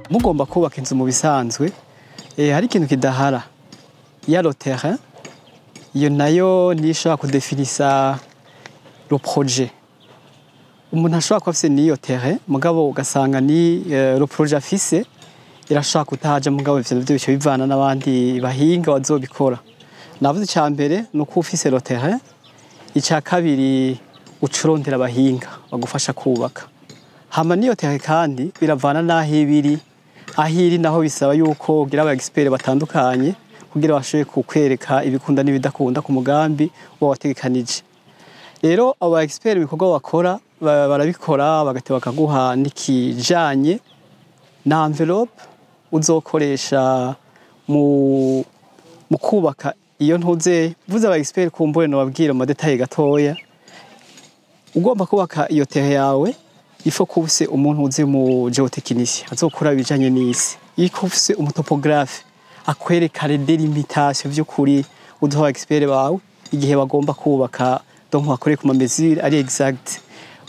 Mugomba kubaka inzu mu bisanzwe, hari ikintu kidahara ya le terrain, iyo nayo nishobora kudefinisa le projet. Umuntu ashobora kuba afise n'iyo terrain, mugabo ugasanga ni le projet afise irashobora kutahaja, mugabo ivyo navyo bica bivana n'abandi bahinga bazobikora. Navuze ica mbere ni uko ufise le terrain, ica kabiri ucurondera abahinga bagufasha kubaka. Hama n'iyo terrain kandi biravana n'aho ibiri, aho iri naho bisaba yuko ugira aba expert batandukanye kugira bashobore kukwereka ibikunda n'ibidakunda ku mugambi uba wategekanije. Rero aba expert ibikorwa bakora barabikora bagateba bakaguha n'ikijanye na envelope uzokoresha mu kubaka iyo ntuze. Mvuze aba expert kumbure nobabwira mu detail gatoya. Ugomba kubaka iyo terre yawe, ifo kubuse umuntu uzi mu géotechnicien azokora ibijanye n'isi, iko ufise umutopographe akwereka les délimitations vy'ukuri uduha expert bawe igihe bagomba kubaka, donc bakore ku mesure ari exact.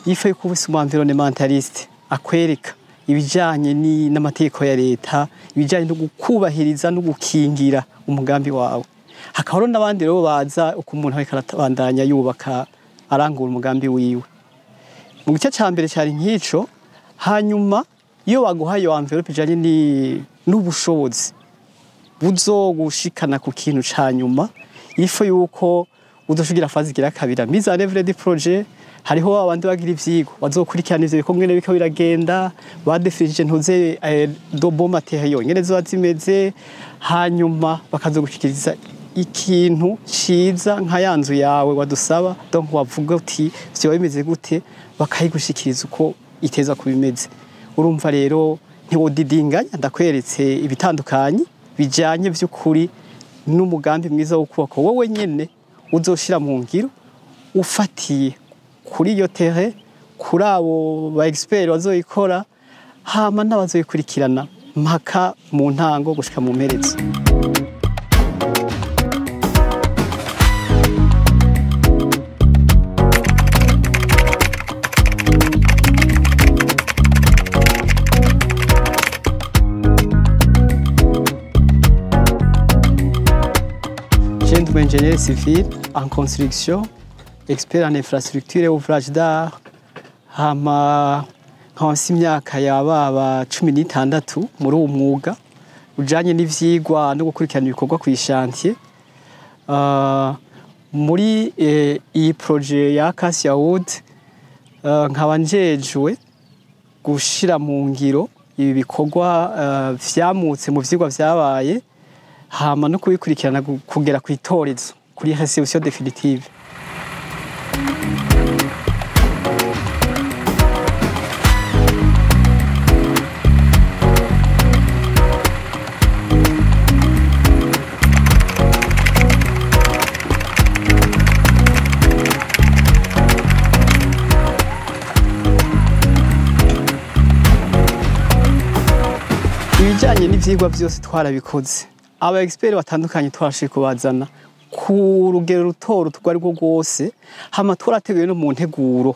Ifo yuko ufise umu environnementaliste akwereka ibijanye n'amategeko ya leta, ibijanye no gukubahiriza no gukingira umugambi wawe. Hakaba n'abandi rero baza uko umuntu ariko arabandanya yubaka arangura umugambi wiwe. Mu gice ca mbere cyari nk'ico. Hanyuma iyo baguhaye iyo envelope ijanye n'ubushobozi buzogushikana ku kintu ca nyuma, ifo yuko udoshugira phase igira kabiri mise en œuvre du projet. Hariho abandi bagira ivyigwa bazokurikirana ivyo bikomwe biko biragenda, badefinije ntuze do bon matériaux ingene zoba zimeze, hanyuma bakazogushikiriza ikintu ciza nka ya nzu yawe wadusaba, donc wavuga uti vyoba bimeze gute, bakayigushikiriza uko iteza kubimeze. Urumva rero ntiwodidinganya, ndakweretse ibitandukanye bijanye vy'ukuri n'umugambi mwiza wo kubaka wowe nyene uzoshira mu ngiro ufatiye kuri iyo terre, kuri abo ba expert bazoyikora, hama n'abazoyikurikirana mpaka mu ntango gushika mu mperezo. Je suis ingénieur civil en construction, expert en infrastructure et ouvrage d'art. Hama nkaba mfise imyaka yababa 16 muri uwo mwuga ujanye n'ivyigwa no gukurikirana ibikorwa ku chantier. Muri iyi projet ya Acacia Wood, nkaba njejwe gushira mu ngiro ibi bikorwa vyamutse mu vyigwa vyabaye, hama no kubikurikirana kugera ku itorezo kuri réception définitive. Ibijanye n'ivyigwa vyose twarabikoze, aba expert batandukanye twashiye kubazana ku rugero ruto ruto rwo rwose, hama twarateguye no mu nteguro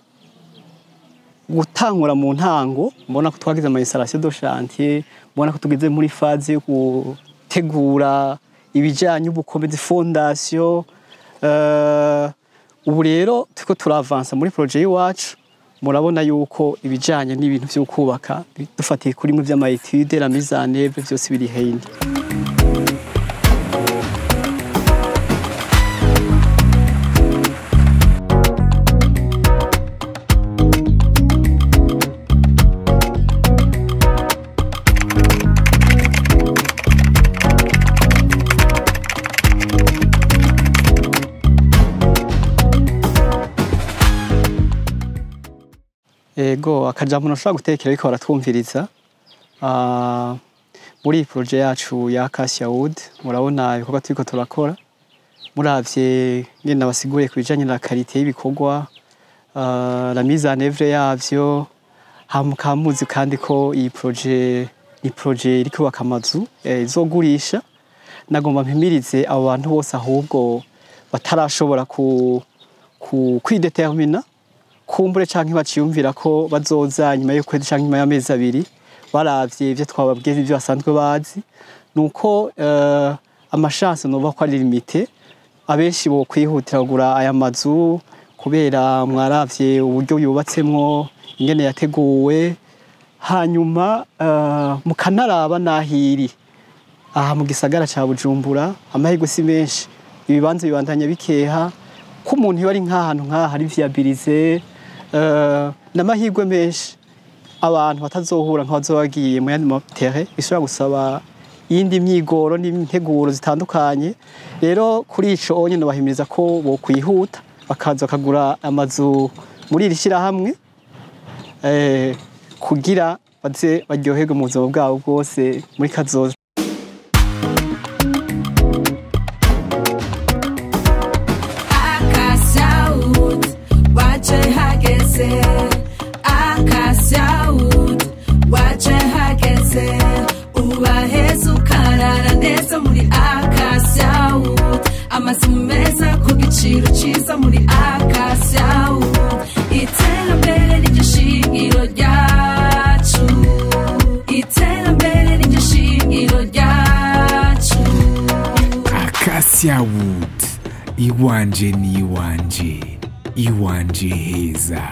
gutangura mu ntango. Mbona ko twagize ama installation de chantier, mbona ko tugeze muri phase yo gutegura ibijanye ubukomezi fondation. Ubu rero turiko turavansa muri projet y'iwacu, murabona yuko ibijanye n'ibintu vyo kubaka dufatiye kuri mu vy'ama études, la mise en œuvre, vyose biri hendi. Ego akajambo nashobora gutekera ariko baratwumviriza. Muri iyi projet yacu ya Acacia Wood, murabona ibikorwa turiko turakora. Muravye ngene nabasiguriye ku bijanye na qualité y'ibikorwa, la mise en œuvre yavyo, hama mukaba muzi kandi ko iyi projet ni projet iri kubaka amazu izogurisha. Nagomba mpimirize abo bantu bose ahubwo batarashobora ku kwidetermina kumbure canke baciyumvira ko bazoza nyuma y'ukwezi canke nyuma y'amezi 2, baravye ivyo twababwiye, ivyo basanzwe bazi, nuko ama chances nova ko ari limité. Abenshi bo kwihutira kugura aya mazu kubera mwaravye uburyo yubatsemwo, ingene yateguwe, hanyuma mukanaraba nahiri aha mu gisagara ca Bujumbura. Amahirwe si menshi, ibibanza bibandanya bikeha. Ko umuntu iyo ari nk'ahantu nk'aha hari viabilisé, n'amahirwe menshi abantu batazohura nk'abazoba bagiye mu yandi ma terrains, bishobora gusaba iyindi myigoro n'integuro zitandukanye. Rero kuri ico nyene bahimiriza ko bokwihuta bakaza bakagura amazu muri iri shyirahamwe, kugira baze baryoherwe mu buzima bwabo bwose muri kazoza. Acacia Wood, waje hageze. Acacia Wood, waje hageze. Ubaheza ukarara neza muri Acacia Wood. Amazu meza ku giciro ciza muri Acacia Wood. Iterambere niryo shingiro ryacu. Iterambere niryo shingiro ryacu. Acacia Wood, iwanje ni iwanje, iwanje heza.